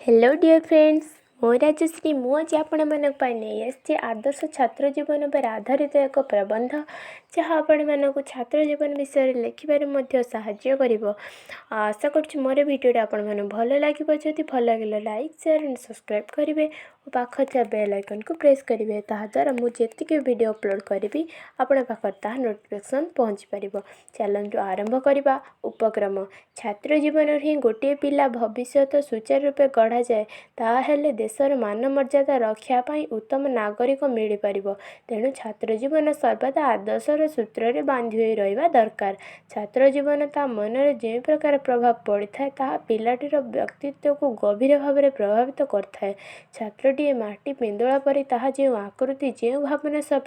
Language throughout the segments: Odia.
ହ୍ୟାଲୋ ଡିଅର୍ ଫ୍ରେଣ୍ଡସ୍, ମୁଁ ରାଜଶ୍ରୀ। ମୁଁ ଆଜି ଆପଣମାନଙ୍କ ପାଇଁ ନେଇ ଆସିଛି ଆଦର୍ଶ ଛାତ୍ର ଜୀବନ ଉପରେ ଆଧାରିତ ଏକ ପ୍ରବନ୍ଧ, ଯାହା ଆପଣମାନଙ୍କୁ ଛାତ୍ର ଜୀବନ ବିଷୟରେ ଲେଖିବାରେ ମଧ୍ୟ ସାହାଯ୍ୟ କରିବ। ଆଶା କରୁଛି ମୋର ଭିଡ଼ିଓଟା ଆପଣମାନଙ୍କୁ ଭଲ ଲାଗିବ। ଯଦି ଭଲ ଲାଗିଲା, ଲାଇକ୍, ସେୟାର ଆଣ୍ଡ ସବସ୍କ୍ରାଇବ୍ କରିବେ ଓ ପାଖରେ ଥିବା ବେଲ୍ ଆଇକନ୍କୁ ପ୍ରେସ୍ କରିବେ। ତାହାଦ୍ୱାରା ମୁଁ ଯେତିକି ଭିଡ଼ିଓ ଅପଲୋଡ଼ କରିବି, ଆପଣଙ୍କ ପାଖରେ ତାହା ନୋଟିଫିକେସନ୍ ପହଞ୍ଚି ପାରିବ। ଚାଲନ୍ତୁ ଆରମ୍ଭ କରିବା। ଉପକ୍ରମ: ଛାତ୍ର ଜୀବନରେ ହିଁ ଗୋଟିଏ ପିଲା ଭବିଷ୍ୟତ ସୁଚାରୁ ରୂପେ ଗଢ଼ାଯାଏ। ତାହେଲେ ଦେଶର ମାନ ମର୍ଯ୍ୟାଦା ରକ୍ଷା ପାଇଁ ଉତ୍ତମ ନାଗରିକ ମିଳିପାରିବ। ତେଣୁ ଛାତ୍ର ଜୀବନ ସର୍ବଦା ଆଦର୍ଶର ସୂତ୍ରରେ ବାନ୍ଧି ହୋଇ ରହିବା ଦରକାର। ଛାତ୍ର ଜୀବନ ତା ମନରେ ଯେଉଁ ପ୍ରକାର ପ୍ରଭାବ ପଡ଼ିଥାଏ, ତାହା ପିଲାଟିର ବ୍ୟକ୍ତିତ୍ୱକୁ ଗଭୀର ଭାବରେ ପ୍ରଭାବିତ କରିଥାଏ। ଛାତ୍ରଟିଏ ମାଟି ପିଣ୍ଡୁଳା ପରି, ତାହା ଯେଉଁ ଆକୃତି, ଯେଉଁ ଭାବନା ସହ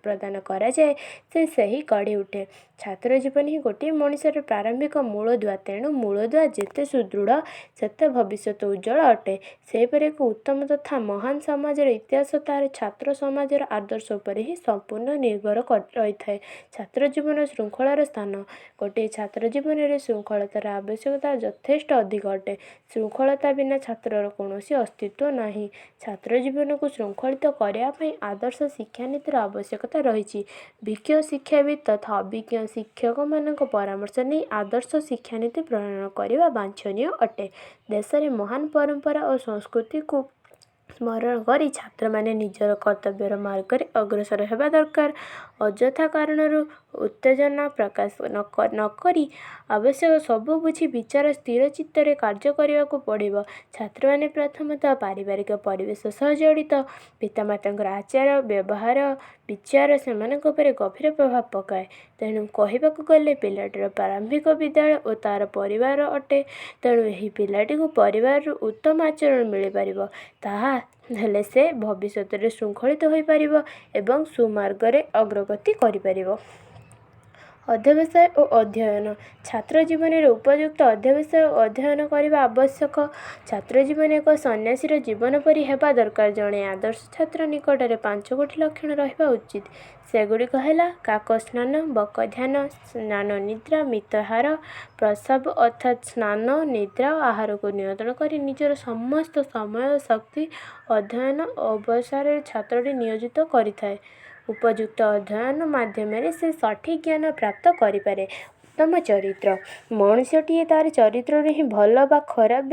ପ୍ରଦାନ କରାଯାଏ, ସେ ସେହି ଗଢ଼ି ଉଠେ। ଛାତ୍ର ଜୀବନ ହିଁ ଗୋଟିଏ ମଣିଷର ପ୍ରାରମ୍ଭିକ ମୂଳଦୁଆ। ତେଣୁ ମୂଳଦୁଆ ଯେତେ ସୁଦୃଢ଼, ସେତେ ଭବିଷ୍ୟତ ଉଜ୍ଜଳ ଅଟେ। ସେହିପରି ଏକ ଉତ୍ତମ ତଥା ମହାନ ସମାଜର ଇତିହାସ ତାହାର ଛାତ୍ର ସମାଜର ଆଦର୍ଶ ଉପରେ ହିଁ ସମ୍ପୂର୍ଣ୍ଣ ନିର୍ଭର କରି ରହିଥାଏ। ଛାତ୍ର ଜୀବନ ଶୃଙ୍ଖଳାର ସ୍ଥାନ। ଗୋଟିଏ ଛାତ୍ର ଜୀବନରେ ଶୃଙ୍ଖଳତାର ଆବଶ୍ୟକତା ଯଥେଷ୍ଟ ଅଧିକ ଅଟେ। ଶୃଙ୍ଖଳତା ବିନା ଛାତ୍ରର କୌଣସି ଅସ୍ତିତ୍ୱ ନାହିଁ। ଛାତ୍ର ଜୀବନକୁ ଶୃଙ୍ଖଳିତ କରିବା ପାଇଁ ଆଦର୍ଶ ଶିକ୍ଷାନୀତିର ଆବଶ୍ୟକତା ରହିଛି। ବିଜ୍ଞ ଶିକ୍ଷାବିତ୍ ତଥା ଅଭିଜ୍ଞ ଶିକ୍ଷକମାନଙ୍କ ପରାମର୍ଶ ନେଇ ଆଦର୍ଶ ଶିକ୍ଷାନୀତି ପ୍ରଣୟନ କରିବା ବାଞ୍ଛନୀୟ ଅଟେ। ଦେଶରେ ମହାନ ପରମ୍ପରା ଓ ସଂସ୍କୃତିକୁ ସ୍ମରଣ କରି ଛାତ୍ରମାନେ ନିଜର କର୍ତ୍ତବ୍ୟର ମାର୍ଗରେ ଅଗ୍ରସର ହେବା ଦରକାର। ଅଯଥା କାରଣରୁ ଉତ୍ତେଜନା ପ୍ରକାଶ ନକରି ଆବଶ୍ୟକ ସବୁ ବୁଝି ବିଚାର ସ୍ଥିର ଚିତ୍ତରେ କାର୍ଯ୍ୟ କରିବାକୁ ପଡ଼ିବ। ଛାତ୍ରମାନେ ପ୍ରଥମତଃ ପାରିବାରିକ ପରିବେଶ ସହ ଜଡ଼ିତ। ପିତାମାତାଙ୍କର ଆଚାର, ବ୍ୟବହାର, ବିଚାର ସେମାନଙ୍କ ଉପରେ ଗଭୀର ପ୍ରଭାବ ପକାଏ। ତେଣୁ କହିବାକୁ ଗଲେ ପିଲାଟିର ପ୍ରାରମ୍ଭିକ ବିଦ୍ୟାଳୟ ଓ ତା'ର ପରିବାର ଅଟେ। ତେଣୁ ଏହି ପିଲାଟିକୁ ପରିବାରରୁ ଉତ୍ତମ ଆଚରଣ ମିଳିପାରିବ, ତାହା ହେଲେ ସେ ଭବିଷ୍ୟତରେ ଶୃଙ୍ଖଳିତ ହୋଇପାରିବ ଏବଂ ସୁମାର୍ଗରେ ଅଗ୍ରଗତି କରିପାରିବ। ଅଧ୍ୟବସାୟ ଓ ଅଧ୍ୟୟନ: ଛାତ୍ର ଜୀବନରେ ଉପଯୁକ୍ତ ଅଧ୍ୟବସାୟ ଓ ଅଧ୍ୟୟନ କରିବା ଆବଶ୍ୟକ। ଛାତ୍ର ଜୀବନ ଏକ ସନ୍ନ୍ୟାସୀର ଜୀବନ ପରି ହେବା ଦରକାର। ଜଣେ ଆଦର୍ଶ ଛାତ୍ର ନିକଟରେ ପାଞ୍ଚ ଗୋଟି ଲକ୍ଷଣ ରହିବା ଉଚିତ। ସେଗୁଡ଼ିକ ହେଲା କାକ ସ୍ନାନ, ବକ ଧ୍ୟାନ, ସ୍ନାନ, ନିଦ୍ରା, ମିତାହାର, ପ୍ରସବ। ଅର୍ଥାତ୍ ସ୍ନାନ, ନିଦ୍ରା ଓ ଆହାରକୁ ନିୟନ୍ତ୍ରଣ କରି ନିଜର ସମସ୍ତ ସମୟ ଓ ଶକ୍ତି ଅଧ୍ୟୟନ ଅବସରରେ ଛାତ୍ରଟି ନିୟୋଜିତ କରିଥାଏ। ଉପଯୁକ୍ତ ଅଧ୍ୟୟନ ମାଧ୍ୟମରେ ସେ ସଠିକ୍ ଜ୍ଞାନ ପ୍ରାପ୍ତ କରିପାରେ। ଉତ୍ତମ ଚରିତ୍ର: ମଣିଷଟିଏ ତା'ର ଚରିତ୍ରରୁ ହିଁ ଭଲ ବା ଖରାପ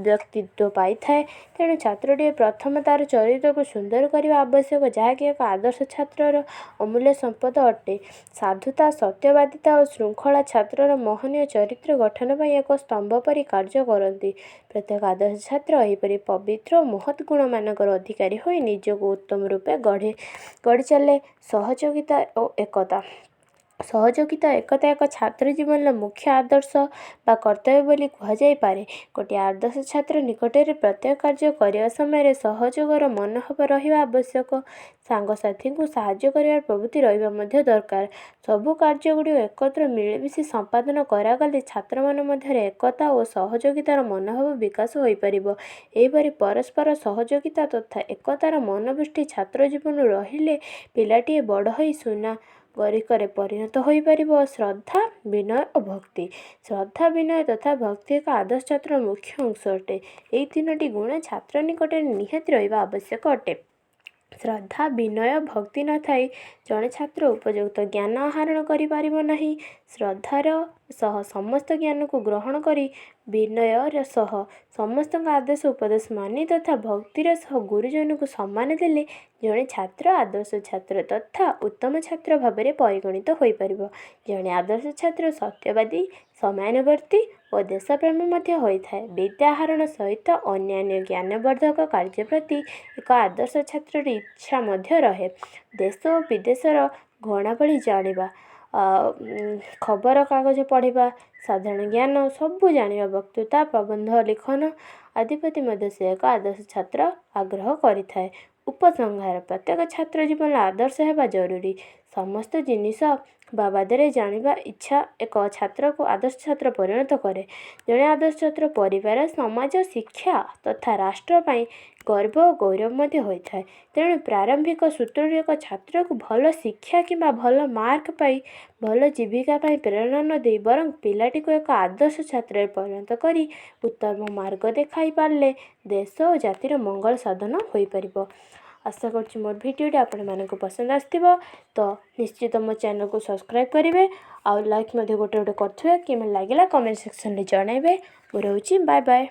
ବ୍ୟକ୍ତିତ୍ୱ ପାଇଥାଏ। ତେଣୁ ଛାତ୍ରଟିଏ ପ୍ରଥମେ ତା'ର ଚରିତ୍ରକୁ ସୁନ୍ଦର କରିବା ଆବଶ୍ୟକ, ଯାହାକି ଏକ ଆଦର୍ଶ ଛାତ୍ରର ଅମୂଲ୍ୟ ସମ୍ପଦ ଅଟେ। ସାଧୁତା, ସତ୍ୟବାଦିତା ଓ ଶୃଙ୍ଖଳା ଛାତ୍ରର ମହନୀୟ ଚରିତ୍ର ଗଠନ ପାଇଁ ଏକ ସ୍ତମ୍ଭ ପରି କାର୍ଯ୍ୟ କରନ୍ତି। ପ୍ରତ୍ୟେକ ଆଦର୍ଶ ଛାତ୍ର ଏହିପରି ପବିତ୍ର ଓ ମହତ୍ ଗୁଣମାନଙ୍କର ଅଧିକାରୀ ହୋଇ ନିଜକୁ ଉତ୍ତମ ରୂପେ ଗଢ଼ି ଗଢ଼ି ଚାଲେ। ସହଯୋଗିତା ଓ ଏକତା: ସହଯୋଗିତା, ଏକତା ଏକ ଛାତ୍ର ଜୀବନର ମୁଖ୍ୟ ଆଦର୍ଶ ବା କର୍ତ୍ତବ୍ୟ ବୋଲି କୁହାଯାଇପାରେ। ଗୋଟିଏ ଆଦର୍ଶ ଛାତ୍ର ନିକଟରେ ପ୍ରତ୍ୟେକ କାର୍ଯ୍ୟ କରିବା ସମୟରେ ସହଯୋଗର ମନୋଭାବ ରହିବା ଆବଶ୍ୟକ। ସାଙ୍ଗସାଥୀଙ୍କୁ ସାହାଯ୍ୟ କରିବାର ପ୍ରବୃତ୍ତି ରହିବା ମଧ୍ୟ ଦରକାର। ସବୁ କାର୍ଯ୍ୟ ଗୁଡ଼ିକ ଏକତ୍ର ମିଳିମିଶି ସମ୍ପାଦନ କରାଗଲେ ଛାତ୍ରମାନଙ୍କ ମଧ୍ୟରେ ଏକତା ଓ ସହଯୋଗିତାର ମନୋଭାବ ବିକାଶ ହୋଇପାରିବ। ଏହିପରି ପରସ୍ପର ସହଯୋଗିତା ତଥା ଏକତାର ମନୋବୃତ୍ତି ଛାତ୍ର ଜୀବନରୁ ରହିଲେ ପିଲାଟିଏ ବଡ଼ ହୋଇ ସୁନାଗରିକରେ ପରିଣତ ହୋଇପାରିବ। ଶ୍ରଦ୍ଧା, ବିନୟ ଓ ଭକ୍ତି: ଶ୍ରଦ୍ଧା, ବିନୟ ତଥା ଭକ୍ତି ଏକ ଆଦର୍ଶ ଛାତ୍ରର ମୁଖ୍ୟ ଅଂଶ ଅଟେ। ଏହି ତିନୋଟି ଗୁଣ ଛାତ୍ର ନିକଟରେ ନିହାତି ରହିବା ଆବଶ୍ୟକ ଅଟେ। ଶ୍ରଦ୍ଧା, ବିନୟ, ଭକ୍ତି ନଥାଇ ଜଣେ ଛାତ୍ର ଉପଯୁକ୍ତ ଜ୍ଞାନ ଆହରଣ କରିପାରିବ ନାହିଁ। ଶ୍ରଦ୍ଧାର ସହ ସମସ୍ତ ଜ୍ଞାନକୁ ଗ୍ରହଣ କରି, ବିନୟର ସହ ସମସ୍ତଙ୍କ ଆଦେଶ ଉପଦେଶ ମାନି ତଥା ଭକ୍ତିର ସହ ଗୁରୁଜନଙ୍କୁ ସମ୍ମାନ ଦେଲେ ଜଣେ ଛାତ୍ର ଆଦର୍ଶ ଛାତ୍ର ତଥା ଉତ୍ତମ ଛାତ୍ର ଭାବରେ ପରିଗଣିତ ହୋଇପାରିବ। ଜଣେ ଆଦର୍ଶ ଛାତ୍ର ସତ୍ୟବାଦୀ, ସମୟାନୁବର୍ତ୍ତୀ ଓ ଦେଶପ୍ରେମୀ ମଧ୍ୟ ହୋଇଥାଏ। ବିଦ୍ୟା ଆହରଣ ସହିତ ଅନ୍ୟାନ୍ୟ ଜ୍ଞାନବର୍ଦ୍ଧକ କାର୍ଯ୍ୟ ପ୍ରତି ଏକ ଆଦର୍ଶ ଛାତ୍ରର ଇଚ୍ଛା ମଧ୍ୟ ରହେ। ଦେଶ ଓ ବିଦେଶର ଘଟଣାବଳୀ ଜାଣିବା, ଖବରକାଗଜ ପଢ଼ିବା, ସାଧାରଣ ଜ୍ଞାନ ସବୁ ଜାଣିବା, ବକ୍ତୃତା, ପ୍ରବନ୍ଧ ଲିଖନ ଆଦି ପ୍ରତି ମଧ୍ୟ ସେ ଏକ ଆଦର୍ଶ ଛାତ୍ର ଆଗ୍ରହ କରିଥାଏ। ଉପସଂହାର: ପ୍ରତ୍ୟେକ ଛାତ୍ର ଜୀବନରେ ଆଦର୍ଶ ହେବା ଜରୁରୀ। ସମସ୍ତ ଜିନିଷ ବାବଦରେ ଜାଣିବା ଇଚ୍ଛା ଏକ ଛାତ୍ରକୁ ଆଦର୍ଶ ଛାତ୍ର ପରିଣତ କରେ। ଜଣେ ଆଦର୍ଶ ଛାତ୍ର ପରିବାର, ସମାଜ, ଶିକ୍ଷା ତଥା ରାଷ୍ଟ୍ର ପାଇଁ ଗର୍ବ ଓ ଗୌରବ ମଧ୍ୟ ହୋଇଥାଏ। ତେଣୁ ପ୍ରାରମ୍ଭିକ ସୂତ୍ରରୁ ଏକ ଛାତ୍ରକୁ ଭଲ ଶିକ୍ଷା କିମ୍ବା ଭଲ ମାର୍କ ପାଇ ଭଲ ଜୀବିକା ପାଇଁ ପ୍ରେରଣା ନ ଦେଇ ବରଂ ପିଲାଟିକୁ ଏକ ଆଦର୍ଶ ଛାତ୍ରରେ ପରିଣତ କରି ଉତ୍ତମ ମାର୍ଗ ଦେଖାଇ ପାରିଲେ ଦେଶ ଓ ଜାତିର ମଙ୍ଗଳ ସାଧନ ହୋଇପାରିବ। ଆଶା କରୁଛି ମୋର ଭିଡ଼ିଓଟି ଆପଣମାନଙ୍କୁ ପସନ୍ଦ ଆସିଥିବ। ତ ନିଶ୍ଚିତ ମୋ ଚ୍ୟାନେଲକୁ ସବସ୍କ୍ରାଇବ୍ କରିବେ ଆଉ ଲାଇକ୍ ମଧ୍ୟ ଗୋଟେ ଗୋଟେ କରୁଥିବେ। କେମିତି ଲାଗିଲା କମେଣ୍ଟ ସେକ୍ସନରେ ଜଣାଇବେ। ମୁଁ ରହୁଛି, ବାଏ ବାଏ।